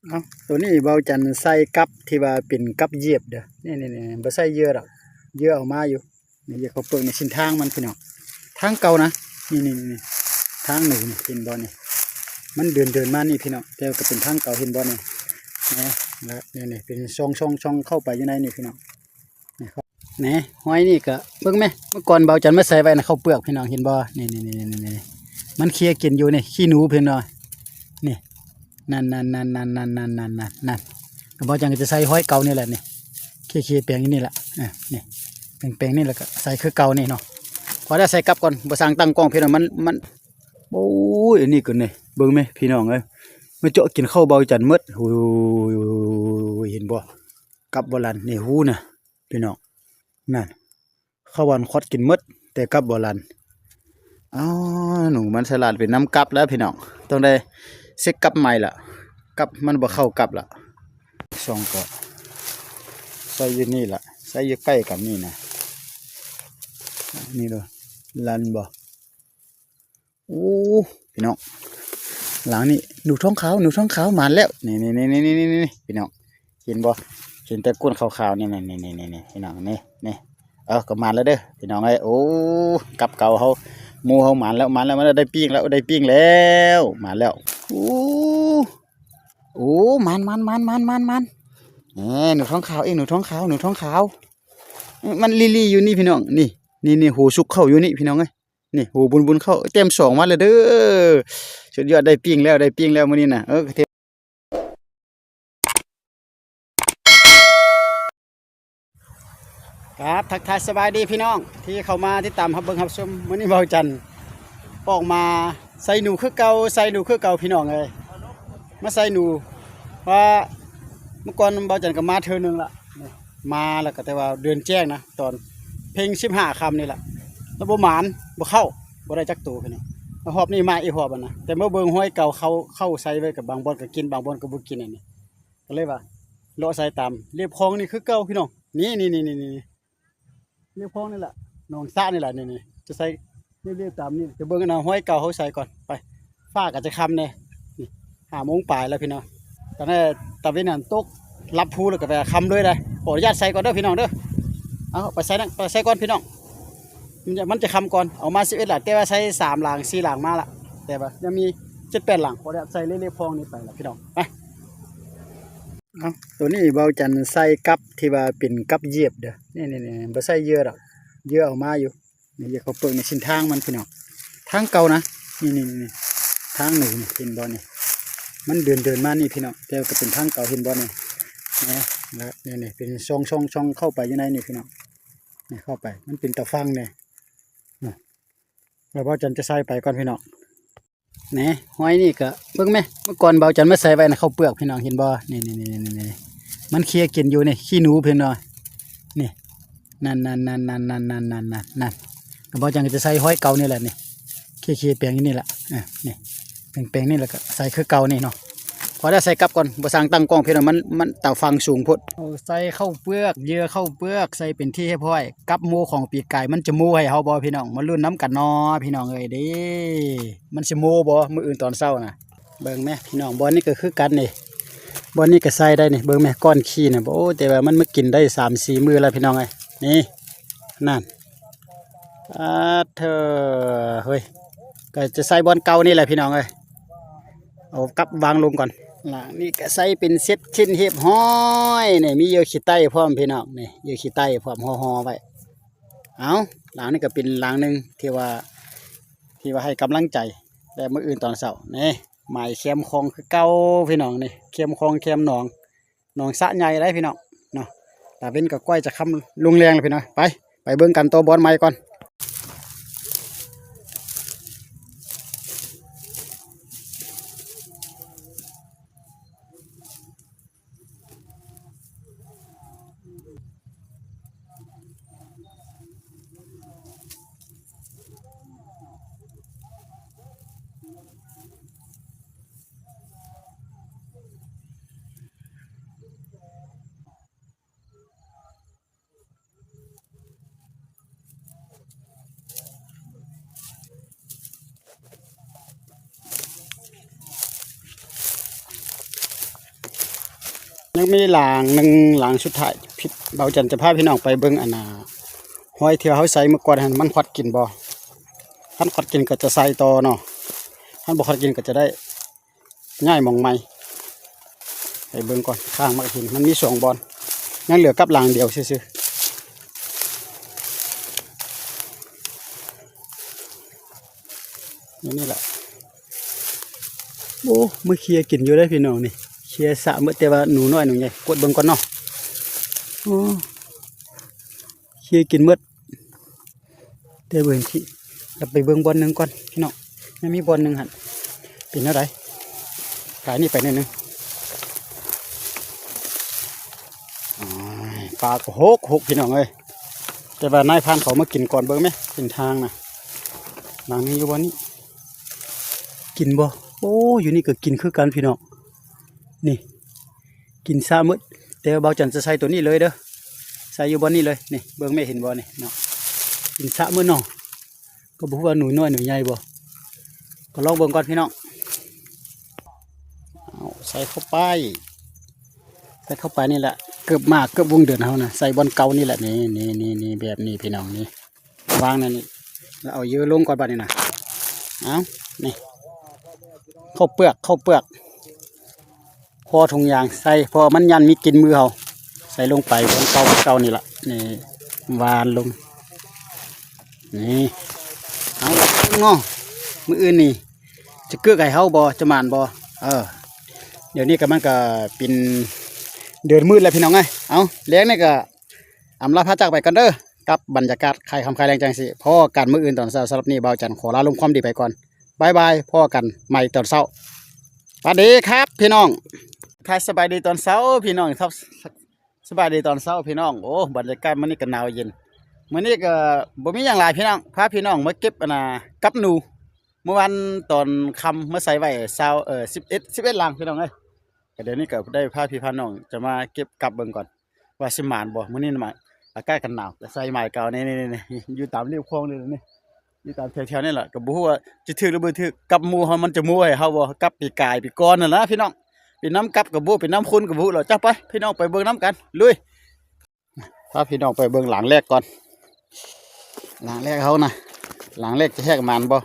ເອົາ ໂຕນີ້ເບົາຈັນໃສ່ກັບທີ່ວ່າເປັນກັບຢຽບເດີ ນີ້ໆໆ ບໍ່ໃສ່ເຫຍື່ອດອກ ເຫຍື່ອເອົາມາຢູ່ ນີ້ເຫຍື່ອເຂົ້າເປືອກ ນີ້ເສັ້ນທາງມັນພີ່ນ້ອງ ທາງເກົ່ານະ ນີ້ໆໆ ທາງນີ້ ນີ້ເຫັນບໍ່ນີ້ ມັນເດີນໆມານີ້ພີ່ນ້ອງ ແຕ່ວ່າກໍເປັນທາງເກົ່າ ເຫັນບໍ່ນີ້ ນີ້ ແລະນີ້ໆ ເປັນຊ່ອງໆໆ ເຂົ້າໄປຢູ່ໃນນີ້ພີ່ນ້ອງ ນີ້ ຮອຍນີ້ກໍເບິ່ງແມ ເມື່ອກ່ອນເບົາຈັນມາໃສ່ໄວ້ນະ ເຂົ້າເປືອກພີ່ນ້ອງເຫັນບໍ່ ນີ້ໆໆ ມັນເຄຍກິນຢູ່ນີ້ ຂີ້ໜູເພິ່ນວ່າ ນີ້ ນັ້ນໆໆໆໆ ກໍເບົາຈັນກໍຈະໃສ່ຮອຍເກົ່ານີ້ແຫຼະນີ້ ເຄຍໆແປງຢູ່ນີ້ແຫຼະ ເອີ ນີ້ ແປງໆນີ້ ແລ້ວກໍໃສ່ຄືເກົ່ານີ້ເນາະ ຂໍໄດ້ໃສ່ກັບກ່ອນ ບໍ່ຊ່າງຕັ້ງກ້ອງພີ່ນ້ອງ ມັນ ມັນ ໂອ້ຍ ອັນນີ້ກໍນີ້ ເບິ່ງແມ ພີ່ນ້ອງເອີຍ ມາເຈາະກິນເຂົ້າເບົາຈັນໝົດ ໂອ້ຍ ເຫັນບໍ່ ກັບບໍ່ລັນ ນີ້ ຫູນະ ພີ່ນ້ອງ ນັ້ນ ເຂົ້າຫວານຄອດກິນໝົດ ແຕ່ກັບບໍ່ລັນ ອ້າວ ໜູມັນສະຫຼາດໄປນຳກັບແລ້ວພີ່ນ້ອງ ຕ້ອງໄດ້ເຊັກກັບໃໝ່ລະ ກັບມັນບໍ່ເຂົ້າກັບລະ ສອງກໍໃສ່ຢູ່ນີ້ລະ ໃສ່ຢູ່ໃກ້ກັນນີ້ນະ ນີ້ເດີ ລັນບໍ່ ໂອ້ ພີ່ນ້ອງ ຫຼັງນີ້ ໜູທອງຂາວ ໜູທອງຂາວ ມາແລ້ວ ນີ້ໆໆໆ ພີ່ນ້ອງ ເຫັນບໍ່ ເຫັນແຕ່ກົ້ນຂາວໆ ນີ້ໆໆ ພີ່ນ້ອງ ນີ້ ນີ້ ເອີ ກໍມາແລ້ວເດີ ພີ່ນ້ອງເອີຍ ໂອ້ ກັບເກົ່າເຮົາ ໝູ່ເຮົາມາແລ້ວ ມາແລ້ວ ມາແລ້ວ ໄດ້ປີ້ງແລ້ວ ໄດ້ປີ້ງແລ້ວ ມາແລ້ວ ໂອ້ ໂອ້ ມານໆໆໆໆ ນີ້ ໜູທອງຂາວເອງ ໜູທອງຂາວ ໜູທອງຂາວ ມັນລີ່ໆຢູ່ນີ້ ພີ່ນ້ອງ ນີ້ ນີ້ໆ ຫູສຸກເຂົ້າຢູ່ນີ້ ພີ່ນ້ອງເອີຍ ນີ້ ຫູບຸນໆເຂົ້າ ແຕ້ມສອງມາແລ້ວເດີ ສຸດຍອດ ໄດ້ປີ້ງແລ້ວ ໄດ້ປີ້ງແລ້ວມື້ນີ້ນະ ເອີ ຄັບ ທັກທາຍສະບາຍດີພີ່ນ້ອງ ທີ່ເຂົ້າມາຕິດຕາມຮັບເບິ່ງຮັບຊົມ ມື້ນີ້ເບົາຈັນອອກມາໃສ່ໜູຄືເກົ່າ ໃສ່ໜູຄືເກົ່າ ພີ່ນ້ອງເອີຍ ມາໃສ່ໜູ ເພາະວ່າເມື່ອກ່ອນເບົາຈັນກໍມາເທື່ອໜຶ່ງລະ ມາແລ້ວກໍແຕ່ວ່າເດືອນແຈ້ງນະ ຕອນເພັງສິບຫ້າຄ່ຳນີ້ລະ ແລ້ວບໍ່ໝານ ບໍ່ເຂົ້າ ບໍ່ໄດ້ຈັກໂຕພີ່ນ້ອງ ແລ້ວຮອບນີ້ມາອີກຮອບຫັ້ນນະ ແຕ່ມາເບິ່ງຮອຍເກົ່າ ເຂົ້າ ເຂົ້າໃສ່ໄວ້ ກັບບາງບ່ອນກໍກິນ ບາງບ່ອນກໍບໍ່ກິນ ອັນນີ້ ກໍເລີຍວ່າເລາະໃສ່ຕາມລຽບຄອງນີ້ຄືເກົ່າພີ່ນ້ອງ ນີ້ໆໆ ລຽບຄອງນີ້ແຫຼະ ໜອງສະນີ້ແຫຼະ ນີ້ໆ ຈະໃສ່ລຽບໆຕາມນີ້ ຈະເບິ່ງອັນນະ ຮອຍເກົ່າເຮົາໃສ່ກ່ອນ ໄປ ຟ້າກໍຈະຄ່ຳແດ່ ນີ້ ຫ້າໂມງປາຍແລ້ວພີ່ນ້ອງ ຕອນນັ້ນຕາເວັນຫັ້ນຕົກ ລັບພູແລ້ວກໍໄປຄ່ຳເລີຍໄດ໋ ຂໍອະນຸຍາດໃສ່ກ່ອນເດີພີ່ນ້ອງເດີ ເອົາ ໄປໃສ່ນັ້ນ ໄປໃສ່ກ່ອນພີ່ນ້ອງ ມັນຈະ ມັນຈະຄ່ຳກ່ອນ ເອົາມາສິບເອັດລະ ແຕ່ວ່າໃສ່ສາມຫຼັງ ສີ່ຫຼັງມາລະ ແຕ່ວ່າຍັງມີເຈັດແປດຫຼັງ ຂໍອະນຸຍາດໃສ່ເລກໆພອງນີ້ໄປລະພີ່ນ້ອງ ໄປ ເອົາ ໂຕນີ້ເບົາຈັນໃສ່ກັບທີ່ວ່າເປັນກັບຢຽບເດີ ນີ້ໆໆ ບໍ່ໃສ່ເຫຍື່ອດອກ ເຫຍື່ອເອົາມາຢູ່ ນີ້ເຫຍື່ອເຂົ້າເປືອກ ນີ້ເສັ້ນທາງມັນພີ່ນ້ອງ ທາງເກົ່ານະ ນີ້ໆໆ ທາງນີ້ ນີ້ເຫັນບໍ່ນີ້ ມັນເດີນໆມານີ້ພີ່ນ້ອງ ແຕ່ກໍເປັນທາງເກົ່າ ເຫັນບໍ່ນີ້ ນີ້ ແລະນີ້ໆ ເປັນຊ່ອງໆໆ ເຂົ້າໄປຢູ່ໃນນີ້ພີ່ນ້ອງ ນີ້ເຂົ້າໄປ ມັນເປັນຕາຝັ່ງນີ້ ແລ້ວເບົາຈັນຈະໃສ່ໄປກ່ອນພີ່ນ້ອງ ນີ້ ຮອຍນີ້ກໍເບິ່ງແມ ເມື່ອກ່ອນເບົາຈັນມາໃສ່ໄວ້ນະ ເຂົ້າເປືອກພີ່ນ້ອງເຫັນບໍ່ ນີ້ໆໆໆ ມັນເຄຍກິນຢູ່ນີ້ ຂີ້ໜູເພິ່ນວ່າ ນີ້ ນັ້ນໆໆໆໆ ນັ້ນ ກໍເບົາຈັນກໍຈະໃສ່ຮອຍເກົ່ານີ້ແຫຼະນີ້ ເຄຍໆແປງຢູ່ນີ້ລະ ເອີ ນີ້ ແປງໆນີ້ ແລ້ວກໍໃສ່ຄືເກົ່ານີ້ເນາະ ຂໍໄດ້ໃສ່ກັບກ່ອນ ບໍ່ຊ່າງຕັ້ງກ້ອງພີ່ນ້ອງ ມັນ ມັນຕາຝັ່ງສູງໂພດ ເອົາໃສ່ເຂົ້າເປືອກ ເຫຍື່ອເຂົ້າເປືອກ ໃສ່ເປັນທີ່ຮຽບຮ້ອຍ ກັບໝູ່ຂອງປີກາຍ ມັນຈະໝູ່ໃຫ້ເຮົາບໍ່ພີ່ນ້ອງ ມາລຸ້ນນຳກັນເນາະ ພີ່ນ້ອງເອີຍເດ້ ມັນຊິໝູ່ບໍ່ ມື້ອື່ນຕອນເຊົ້ານະ ເບິ່ງແມພີ່ນ້ອງ ບ່ອນນີ້ກໍຄືກັນນີ້ ບ່ອນນີ້ກໍໃສ່ໄດ້ນີ້ ເບິ່ງແມ ກ້ອນຂີ້ນະ ໂອ້ ແຕ່ວ່າມັນມາກິນໄດ້ສາມສີ່ມື້ແລ້ວພີ່ນ້ອງເອີຍ ນີ້ ນັ້ນ ອາເທີ ເຮີ້ຍ ກໍຈະໃສ່ບ່ອນເກົ່ານີ້ແຫຼະພີ່ນ້ອງເອີຍ ເອົາກັບວາງລົງກ່ອນ ຫຼັງນີ້ກໍໃສ່ເປັນເຊັດຊິ້ນຮຽບຮ້ອຍ ນີ້ມີເຫຍື່ອຂີ້ໄຕ້ພ້ອມພີ່ນ້ອງ ນີ້ເຫຍື່ອຂີ້ໄຕ້ພ້ອມຫໍ່ໆໄວ້ ເອົາ ຫຼັງນີ້ກໍເປັນຫຼັງໜຶ່ງທີ່ວ່າ ທີ່ວ່າໃຫ້ກຳລັງໃຈ ແຕ່ມື້ອື່ນຕອນເຊົ້າ ນີ້ ໝາຍແຄມຂອງຄືເກົ່າພີ່ນ້ອງ ນີ້ ແຄມຂອງແຄມໜອງ ໜອງສະໃຫຍ່ໄດ໋ພີ່ນ້ອງເນາະ ຕາເວັນກໍໃກ້ຈະຄ່ຳລົງແລງແລ້ວພີ່ນ້ອງ ໄປ ໄປເບິ່ງກັນຕໍ່ບ່ອນໃໝ່ກ່ອນ. ຍັງມີຫຼາງໜຶ່ງ ຫຼາງສຸດທ້າຍ ພີ່ ບ່າວຈັນຈະພາພີ່ນ້ອງໄປເບິ່ງ ອັນນ່າ ຫອຍທີ່ເຮົາໃສ່ມື້ກ່ອນຫັ້ນ ມັນຂອດກິນບໍ່? ຄັນຂອດກິນກໍຈະໃສ່ຕໍ່ເນາະ ຄັນບໍ່ຂອດກິນກໍຈະໄດ້ຍ້າຍໝ່ອງໃໝ່. ໄປເບິ່ງກ່ອນ ຂ້າງໝາກຫີນ ມັນມີສອງບ່ອນ ຍັງເຫຼືອກັບຫຼາງດຽວຊື່ໆ. ຢູ່ນີ້ລະ ໂອ້ ມາເຄຍກິນຢູ່ເດ້ພີ່ນ້ອງນີ້ ເຄຍສະໝົດ ແຕ່ວ່າໜູນ້ອຍໜູໃຫຍ່ ກວດເບິ່ງກ່ອນເນາະ. ໂອ້ ເຄຍກິນໝົດ ແຕ່ບໍ່ເຫັນຂີ້ ເຮົາໄປເບິ່ງບ່ອນໜຶ່ງກ່ອນພີ່ນ້ອງ ຍັງມີບ່ອນໜຶ່ງຫັ້ນ ເປັນແນວໃດ? ກາຍນີ້ໄປໜ້ອຍໜຶ່ງ. ໂອ້ຍ ປາກໍຫົກໆ ພີ່ນ້ອງເອີຍ ແຕ່ວ່ານາຍພານເຂົາມາກິນກ່ອນ ເບິ່ງແມະ ເປັນທາງນະ ນາງນີ້ຢູ່ບ່ອນນີ້ ກິນບໍ່? ໂອ້ ຢູ່ນີ້ກໍກິນຄືກັນພີ່ນ້ອງ ນີ້ ກິນສະໝົດ ແຕ່ວ່າບ່າວຈັນຈະໃສ່ໂຕນີ້ເລີຍເດີ ໃສ່ຢູ່ບ່ອນນີ້ເລີຍ ນີ້ ເບິ່ງແມະ ເຫັນບໍ່ນີ້ເນາະ ກິນສະໝົດເນາະ. ກໍບໍ່ຮູ້ວ່າໜູນ້ອຍໜູໃຫຍ່ບໍ່ ກໍລອງເບິ່ງກ່ອນພີ່ນ້ອງ. ເອົາ ໃສ່ເຂົ້າໄປ ໃສ່ເຂົ້າໄປນີ້ແຫຼະ ເກືອບໝາກ ເກືອບວົງເດືອນເຮົານະ ໃສ່ບ່ອນເກົ່ານີ້ແຫຼະ ນີ້ ນີ້ ນີ້ ນີ້ ແບບນີ້ພີ່ນ້ອງ ນີ້ ວາງໃນນີ້ ແລ້ວເອົາເຢີລົງກ່ອນບາດນີ້ນະ. ເອົາ ນີ້ ເຂົ້າເປືອກ ເຂົ້າເປືອກ ພໍຖົງຢາງໃສ່ ເພາະວ່າມັນຢ້ານມີກິ່ນມືເຮົາ ໃສ່ລົງໄປບ່ອນເກົ່າ ເກົ່ານີ້ລະ ນີ້ ຫວ່ານລົງ ນີ້ ເອົາ ເບິ່ງເນາະ ມື້ອື່ນນີ້ຈະເກີກໃຫ້ເຮົາບໍ່ ຈະໝານບໍ່? ເອີ ດຽວນີ້ກໍ ມັນກໍເປັນເດືອນມືດແລ້ວພີ່ນ້ອງເອີຍ. ເອົາ ແລງນີ້ກໍອຳລາພາຈາກໄປກ່ອນເດີ ກັບບັນຍາກາດຄ້າຍຄ່ຳຄ້າຍແລງຈັ່ງຊີ້ ພໍ້ກັນມື້ອື່ນຕອນເຊົ້າ. ສຳລັບນີ້ບ່າວຈັນຂໍລາລົມຄວາມດີໄປກ່ອນ ບາຍບາຍ ພໍ້ກັນໃໝ່ຕອນເຊົ້າ. ສະຫວັດດີຄັບພີ່ນ້ອງ ທັກທາຍສະບາຍດີຕອນເຊົ້າພີ່ນ້ອງ ສະບາຍດີຕອນເຊົ້າພີ່ນ້ອງ. ໂອ້ ບັນຍາກາດມື້ນີ້ກໍໜາວເຢັນ ມື້ນີ້ກໍບໍ່ມີຫຍັງຫຼາຍພີ່ນ້ອງ ພາພີ່ນ້ອງມາເກັບ ອັນນ່າ ກັບໜູ ເມື່ອວານຕອນຄ່ຳມາໃສ່ໄວ້ຊາວ ເອີ ສິບເອັດ ສິບເອັດຫຼັງພີ່ນ້ອງເອີຍ. ກໍດຽວນີ້ກໍໄດ້ພາພີ່ພານ້ອງຈະມາເກັບກັບເບິ່ງກ່ອນ ວ່າຊິໝານບໍ່ ມື້ນີ້ນະ ອາກາດກໍໜາວ ແຕ່ໃສ່ໝາຍເກົ່າ ນີ້ໆໆ ຢູ່ຕາມລຽບຄອງນີ້ ຢູ່ຕາມແຖວໆນີ້ລະ ກໍບໍ່ຮູ້ວ່າຊິຖືກຫຼືບໍ່ຖືກ ກັບໝູ່ເຮົາ ມັນຈະໝູ່ໃຫ້ເຮົາບໍ່ ກັບປີກາຍປີກ່ອນນັ້ນລະພີ່ນ້ອງ. ເປັນນຳກັບກໍບໍ່ ເປັນນຳຄົນກໍບໍ່ຮູ້ລະ ຈັກໄປ ພີ່ນ້ອງໄປເບິ່ງນຳກັນ ລຸຍ. ພາພີ່ນ້ອງໄປເບິ່ງຫຼັງແລກກ່ອນ ຫຼັງແລກເຮົານະ ຫຼັງແລກຈະແຮກໝານບໍ່?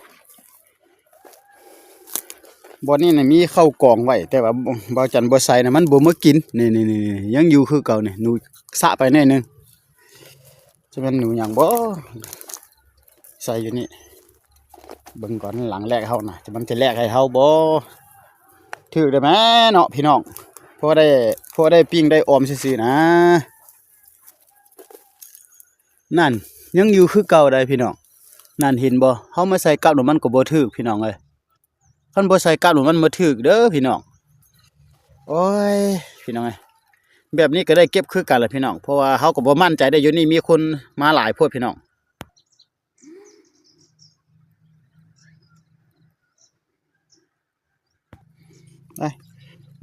ບ່ອນນີ້ນະມີເຂົ້າກອງໄວ້ ແຕ່ວ່າບ່າວຈັນບໍ່ໃສ່ນະ ມັນບໍ່ມາກິນ ນີ້ໆໆ ຍັງຢູ່ຄືເກົ່ານີ້ ໜູສະໄປໜ້ອຍໜຶ່ງ ຈະແມ່ນໜູຫຍັງບໍ່ ໃສ່ຢູ່ນີ້. ເບິ່ງກ່ອນຫຼັງແລກເຮົານະ ມັນຈະແລກໃຫ້ເຮົາບໍ່? ຖືກໄດ້ແມ້ເນາະພີ່ນ້ອງ ພໍໄດ້ ພໍໄດ້ປີ້ງໄດ້ອອມຊື່ໆນະ. ນັ້ນ ຍັງຢູ່ຄືເກົ່າໄດ໋ພີ່ນ້ອງ ນັ້ນ ເຫັນບໍ່? ເຮົາມາໃສ່ກັບນຳມັນກໍບໍ່ຖືກພີ່ນ້ອງເອີຍ ຄັນບໍ່ໃສ່ກັບນຳມັນບໍ່ຖືກເດີພີ່ນ້ອງ. ໂອ້ຍ ພີ່ນ້ອງເອີຍ ແບບນີ້ກໍໄດ້ເກັບຄືກັນລະພີ່ນ້ອງ ເພາະວ່າເຮົາກໍບໍ່ໝັ້ນໃຈໄດ໋ ຢູ່ນີ້ມີຄົນມາຫຼາຍໂພດພີ່ນ້ອງ. ໄປ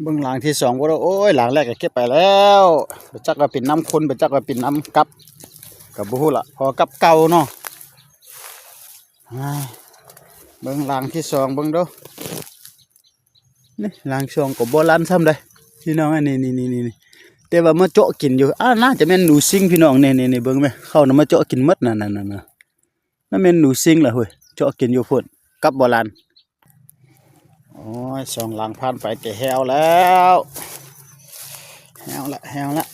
ເບິ່ງຫຼັງທີສອງບໍ່ເນາະ. ໂອ້ຍ ຫຼັງແລກກໍເກັບໄປແລ້ວ ບໍ່ຈັກວ່າເປັນນຳຄົນ ບໍ່ຈັກວ່າເປັນນຳກັບ ກໍບໍ່ຮູ້ລະ ເພາະກັບເກົ່າເນາະ. ເບິ່ງຫຼັງທີສອງເບິ່ງດູ ນີ້ຫຼັງສອງກໍບໍ່ລັນຊ້ຳໃດ໋ພີ່ນ້ອງ. ອັນນີ້ ນີ້ໆໆ ແຕ່ວ່າມາເຈາະກິນຢູ່ ອາ ໜ້າຈະແມ່ນໜູຊິງພີ່ນ້ອງ. ນີ້ໆໆ ເບິ່ງແມະ ເຂົ້ານະມາເຈາະກິນໝົດ ນັ້ນໆໆ ນັ້ນແມ່ນໜູຊິງລະເຮີ້ຍ ເຈາະກິນຢູ່ພຸ້ນ ກັບບໍ່ລັນ. ໂອ້ຍ ສອງຫຼັງຜ່ານໄປແຕ່ແຫ້ວແລ້ວ ແຫ້ວລະ ແຫ້ວລະ.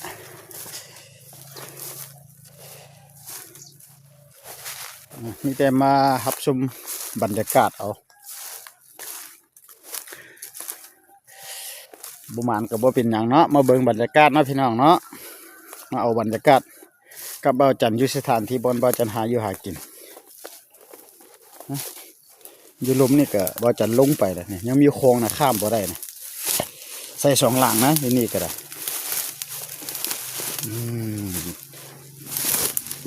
ອືມ ມີແຕ່ມາຮັບຊົມບັນຍາກາດເອົາ ບໍ່ໝານກໍບໍ່ເປັນຫຍັງເນາະ ມາເບິ່ງບັນຍາກາດເນາະພີ່ນ້ອງເນາະ ມາເອົາບັນຍາກາດກັບບ່າວຈັນຢູ່ສະຖານທີ່ບ່ອນບ່າວຈັນຫາຢູ່ຫາກິນ. ຢູ່ລຸ່ມນີ້ກໍບ່າວຈັນລົງໄປແລ້ວນີ້ ຍັງມີຄອງນະ ຂ້າມບໍ່ໄດ້ນະ ໃສ່ສອງຫຼັງນະ ຢູ່ນີ້ກໍໄດ້. ອືມ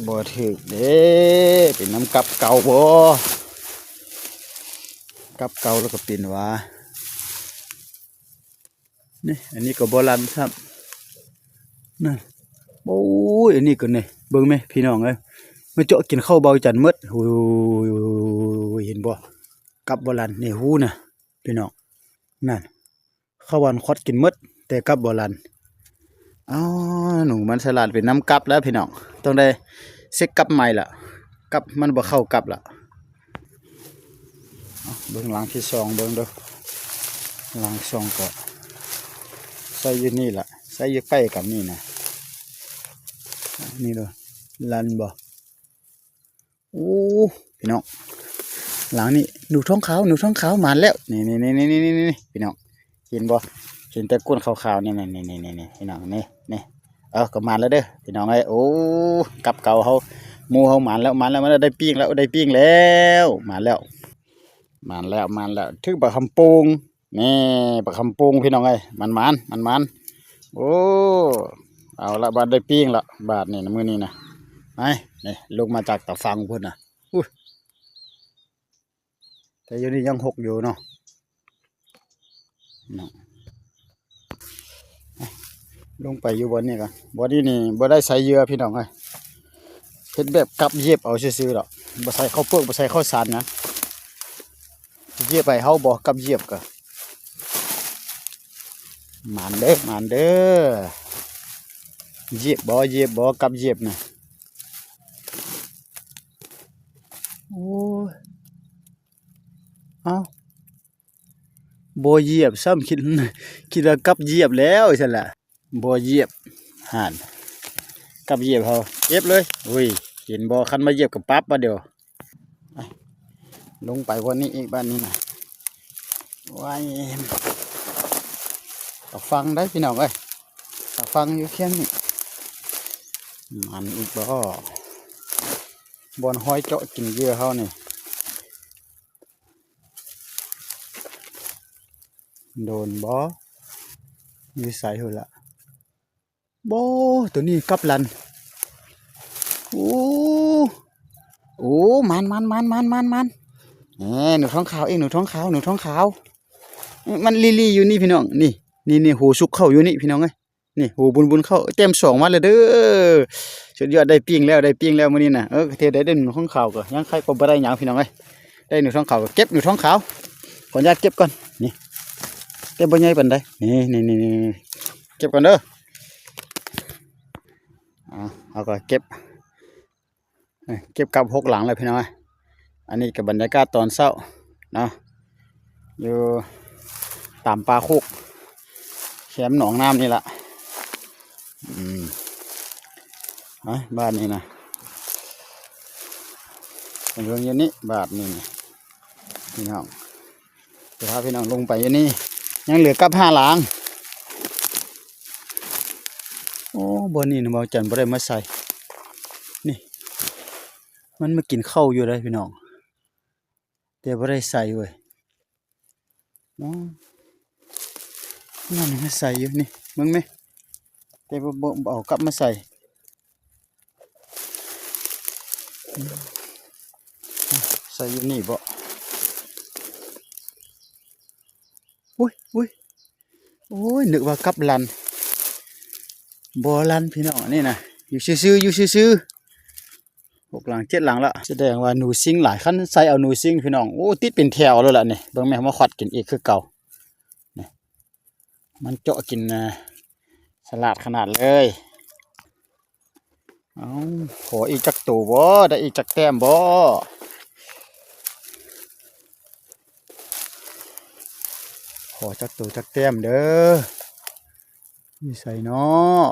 ບໍ່ຖືກເດ້ ເປັນນຳກັບເກົ່າບໍ່? ກັບເກົ່າແລ້ວກໍເປັນຫວາ. ນີ້ ອັນນີ້ກໍບໍ່ລັນຊ້ຳ ນັ້ນ ໂອ້ຍ ອັນນີ້ກໍນີ້ ເບິ່ງແມະພີ່ນ້ອງເອີຍ ມາເຈາະກິນເຂົ້າບ່າວຈັນໝົດ. ໂອ້ຍ ເຫັນບໍ່ ກັບບໍ່ລັນ ນີ້ ຫູນະພີ່ນ້ອງ ນັ້ນ ເຂົ້າອັນຂອດກິນໝົດ ແຕ່ກັບບໍ່ລັນ. ອໍ ໜູມັນສະຫຼາດເປັນນຳກັບແລ້ວພີ່ນ້ອງ ຕ້ອງໄດ້ເຊັກກັບໃໝ່ລະ ກັບມັນບໍ່ເຂົ້າກັບລະ. ເບິ່ງຫຼັງທີສອງເບິ່ງເດີ້ ຫຼັງສອງກໍໃສ່ຢູ່ນີ້ລະ ໃສ່ຢູ່ໃກ້ກັບນີ້ນະ ນີ້ເດີ້ ລັນບໍ່? ໂອ້ ພີ່ນ້ອງ ຫຼັງນີ້ໜູທອງຂາວ ໜູທອງຂາວ ມາແລ້ວ ນີ້ໆໆໆ ພີ່ນ້ອງ ເຫັນບໍ່? ເຫັນແຕ່ກົ້ນຂາວໆ ນີ້ໆໆ ພີ່ນ້ອງ ນີ້ ນີ້ ເອີ ກໍມາແລ້ວເດີ້ພີ່ນ້ອງເອີຍ. ໂອ້ ກັບເກົ່າເຮົາ ໝູ່ເຮົາມາແລ້ວ ມາແລ້ວ ມາແລ້ວ ໄດ້ປີ້ງແລ້ວ ໄດ້ປີ້ງແລ້ວ ມາແລ້ວ ມາແລ້ວ ມາແລ້ວ ຖືກປາຄຳໂປ່ງ ນີ້ປາຄຳໂປ່ງພີ່ນ້ອງເອີຍ ໝານໆ ໝານໆ. ໂອ້ ເອົາລະ ບາດໄດ້ປີ້ງລະ ບາດນີ້ນະ ມື້ນີ້ນະ ໄປ ນີ້ ລົງມາຈາກຕາຝັ່ງພຸ້ນນະ ອຸ້ຍ ແຕ່ຢູ່ນີ້ຍັງຫົກຢູ່ເນາະ ເນາະ ລົງໄປຢູ່ບ່ອນນີ້ກ່ອນ ບ່ອນນີ້ນີ້ບໍ່ໄດ້ໃສ່ເຫຍື່ອພີ່ນ້ອງເອີຍ ເຮັດແບບກັບຢຽບເອົາຊື່ໆດອກ ບໍ່ໃສ່ເຂົ້າເປືອກ ບໍ່ໃສ່ເຂົ້າສານຫຍັງ ຢຽບໃຫ້ເຮົາບໍ່ ກັບຢຽບກະ ໝານເດີ້ ໝານເດີ້ ຢຽບບໍ່ ຢຽບບໍ່ ກັບຢຽບນະ ໂອ້ຍ ເອົ້າ ບໍ່ຢຽບຊ້ຳ ຄິດ ຄິດວ່າກັບຢຽບແລ້ວຊັ້ນລະ ບໍ່ຢຽບ ຫັ້ນ ກັບຢຽບເຮົາ ເກັບເລີຍ ໂອ້ຍ ເຫັນບໍ່ ຄັນມາຢຽບກໍປັບບາດດຽວ ໄປ ລົງໄປບ່ອນນີ້ອີກບາດນີ້ນະ ໄວ້ ຕາຝັ່ງໄດ໋ພີ່ນ້ອງເອີຍ ຕາຝັ່ງຢູ່ແຄມນີ້ ໝານອີກບໍ່ ບ່ອນຮອຍເຈາະກິນເຫຍື່ອເຮົານີ້ ໂດນບໍ່? ຢູ່ໃສພຸ້ນລະ? ບໍ່ ໂຕນີ້ກັບລັນ ໂອ້ ໂອ້ ມານໆໆໆໆ ແໜ່ ໜູທອງຂາວເອງ ໜູທອງຂາວ ໜູທອງຂາວ ມັນລີ່ໆຢູ່ນີ້ພີ່ນ້ອງ ນີ້ ນີ້ ນີ້ ຫູສຸກເຂົ້າຢູ່ນີ້ພີ່ນ້ອງເອີຍ ນີ້ຫູບຸນໆເຂົ້າ ແຕ້ມສອງມາແລ້ວເດີ້ ສຸດຍອດ ໄດ້ປີ້ງແລ້ວ ໄດ້ປີ້ງແລ້ວມື້ນີ້ນະ ເອີ ກະເທໄດ້ ໄດ້ໜູທອງຂາວກໍຍັງໄຄກວ່າບໍ່ໄດ້ຫຍັງພີ່ນ້ອງເອີຍ ໄດ້ໜູທອງຂາວກໍເກັບ ໜູທອງຂາວ ຂໍອະນຸຍາດເກັບກ່ອນ ນີ້ ແຕ່ບໍ່ໃຫຍ່ປານໃດ ນີ້ ນີ້ ນີ້ ນີ້ ເກັບກ່ອນເດີ້ ເອົາ ເຮົາກໍເກັບ ເອີ ເກັບກັບຫົກຫຼັງແລ້ວພີ່ນ້ອງເອີຍ ອັນນີ້ກໍບັນຍາກາດຕອນເຊົ້າເນາະ ຢູ່ຕາມປ່າໂຄກ ແຄມໜອງນ້ຳນີ້ລະ ອືມ ໄປ ບາດນີ້ນະ ໄປເບິ່ງຢູ່ນີ້ ບາດນີ້ນະ ພີ່ນ້ອງ ຊິພາພີ່ນ້ອງລົງໄປຢູ່ນີ້ ຍັງເຫຼືອກັບຫ້າຫຼັງ ໂອ້ ບ່ອນນີ້ນະ ບ່າວຈັນບໍ່ໄດ້ມາໃສ່ ນີ້ ມັນມາກິນເຂົ້າຢູ່ເດ້ພີ່ນ້ອງ ແຕ່ບໍ່ໄດ້ໃສ່ເວີຍ ອໍ ນັ້ນມາໃສ່ຢູ່ນີ້ ເບິ່ງແມ ແຕ່ບໍ່ ບໍ່ ບໍ່ເອົາກັບມາໃສ່ ໃສ່ຢູ່ນີ້ບໍ? ອຸ້ຍ ອຸ້ຍ ໂອ້ຍ ນຶກວ່າກັບລັນ ບໍ່ລັນພີ່ນ້ອງ ອັນນີ້ນະ ຢູ່ຊື່ໆ ຢູ່ຊື່ໆ ຫົກຫຼັງເຈັດຫຼັງລະ ສະແດງວ່າໜູຊິງຫຼາຍ ຄັນໃສ່ເອົາໜູຊິງພີ່ນ້ອງ ໂອ້ ຕິດເປັນແຖວໂລດລະນີ້ ເບິ່ງແມ່ ມາຄວັດກິນອີກຄືເກົ່າ ນີ້ ມັນເຈາະກິນ ສະຫຼາດຂະໜາດເລີຍ ເອົ້າ ຂໍອີກຈັກໂຕບໍ? ໄດ້ອີກຈັກແຕ້ມບໍ? ຂໍຈັກໂຕຈັກແຕ້ມເດີ້ ຢູ່ໃສເນາະ?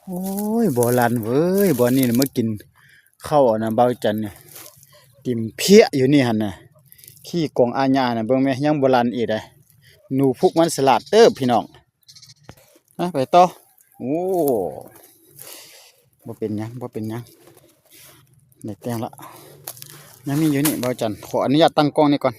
ໂອ້ຍ ບໍ່ລັນເວີຍ ບ່ອນນີ້ນະ ມາກິນເຂົ້ານະ ບ່າວຈັນນີ້ ຕິ່ມເພຍຢູ່ນີ້ຫັ້ນນະ ຂີ້ກົງອາຍານະ ເບິ່ງແມ ຍັງບໍ່ລັນອີກເດ້ ໜູພຸກມັນສະຫຼາດເຕີບພີ່ນ້ອງ ໄປ ໄປຕໍ່ ໂອ້ ບໍ່ເປັນຫຍັງ ບໍ່ເປັນຫຍັງ ໄດ້ແຕ້ມລະ ຍັງມີຢູ່ນີ້ ບ່າວຈັນ ຂໍອະນຸຍາດຕັ້ງກ້ອງນີ້ກ່ອນ.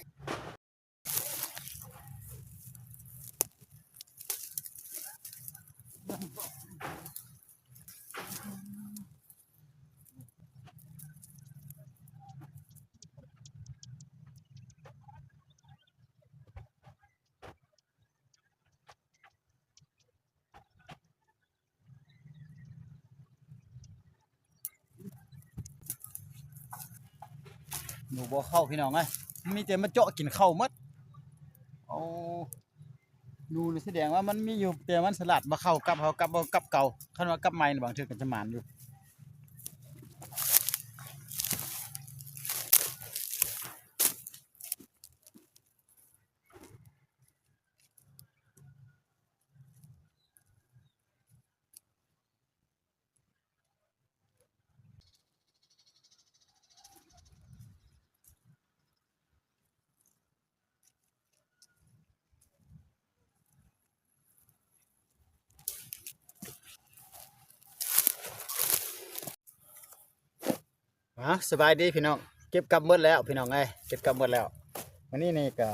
ໜູບໍ່ເຂົ້າພີ່ນ້ອງເອີຍ ມີແຕ່ມາເຈາະກິນເຂົ້າໝົດ ໂອ້ หนูนี่แสดงว่ามันมีอยู่ แต่มันสลัดบ่เข้ากับเฮา กับบ่กับเก่า คันว่ากับใหม่นี่บางเทื่อก็จะหมานอยู่ อา สบายดีพี่น้อง เก็บกลับหมดแล้วพี่น้องเอ้ย เก็บกลับหมดแล้ว มื้อนี้นี่ก็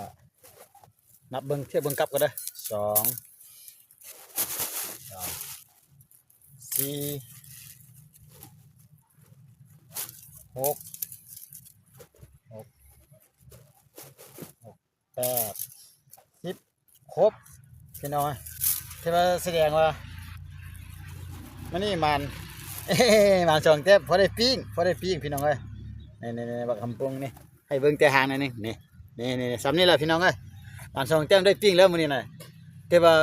นับเบิ่ง เทียบเบิ่งกลับก่อนเด้อ สอง สาม สี่ หก หก หก แปด สิบ ครบพี่น้องเอ้ย ถือว่าแสดงว่ามื้อนี้หมาน หมานสองแต้ม พอได้ปิ้ง พอได้ปิ้งพี่น้องเอ้ย นี่ๆๆ บักหำปงนี่ ให้เบิ่งแต่หางหน่อยหนึ่ง นี่ นี่ๆๆ ส่ำนี้แหละพี่น้องเอ้ย หมานสองแต้มได้ปิ้งแล้วมื้อนี้น่ะ แต่ว่า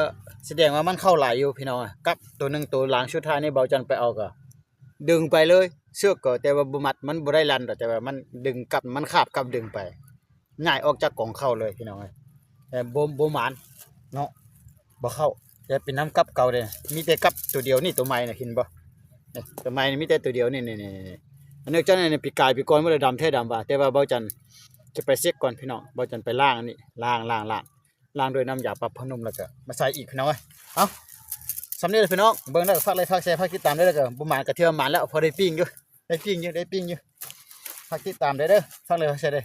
แสดงว่ามันเข้าหลายอยู่พี่น้องเอ้ย กับตัวหนึ่ง ตัวหลังสุดท้ายนี่เบาจันไปเอาก็ ดึงไปเลย เชือกก็แต่ว่าบ่มัด มันบ่ได้ลันดอก แต่ว่ามันดึงกลับ มันคาบกลับดึงไป ย้ายออกจากกองเข้าเลยพี่น้องเอ้ย แต่บ่ บ่หมานเนาะ บ่เข้า แต่เป็นนำกับเก่าเด้ มีแต่กับตัวเดียวนี่ ตัวใหม่น่ะ เห็นบ่ นี่ ตัวใหม่นี่มีแต่ตัวเดียวนี่ นี่ๆๆ อันนี้เจ้านี่ปีกายปีก่อนบ่ได้ดำแท้ดำว่า แต่ว่าเบาจันจะไปเช็กก่อนพี่น้อง เบาจันไปล้างอันนี้ ล้าง ล้าง ล้าง ล้างด้วยน้ำยาปรับผ้านุ่ม แล้วก็มาใส่อีกพี่น้องเอ้ย เอ้า ส่ำนี้แหละพี่น้อง เบิ่งแล้วก็ฝากไลค์ ฝากแชร์ ฝากติดตามด้วย แล้วก็บ่หมานก็ถือว่าหมานแล้ว พอได้ปิ้งอยู่ ได้ปิ้งอยู่ ได้ปิ้งอยู่ ฝากติดตามด้วยเด้อ ฝากไลค์ ฝากแชร์เด้อ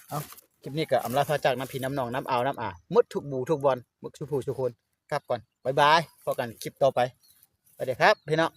เอ้า คลิปนี้ก็อำลาพาจากนำพี่นำน้อง นำอ้าว นำอา หมดทุกหมู่ทุกบ่อน หมดทุกผู้ทุกคน กลับก่อน บ๊ายบาย พบกันคลิปต่อไป สวัสดีครับพี่น้อง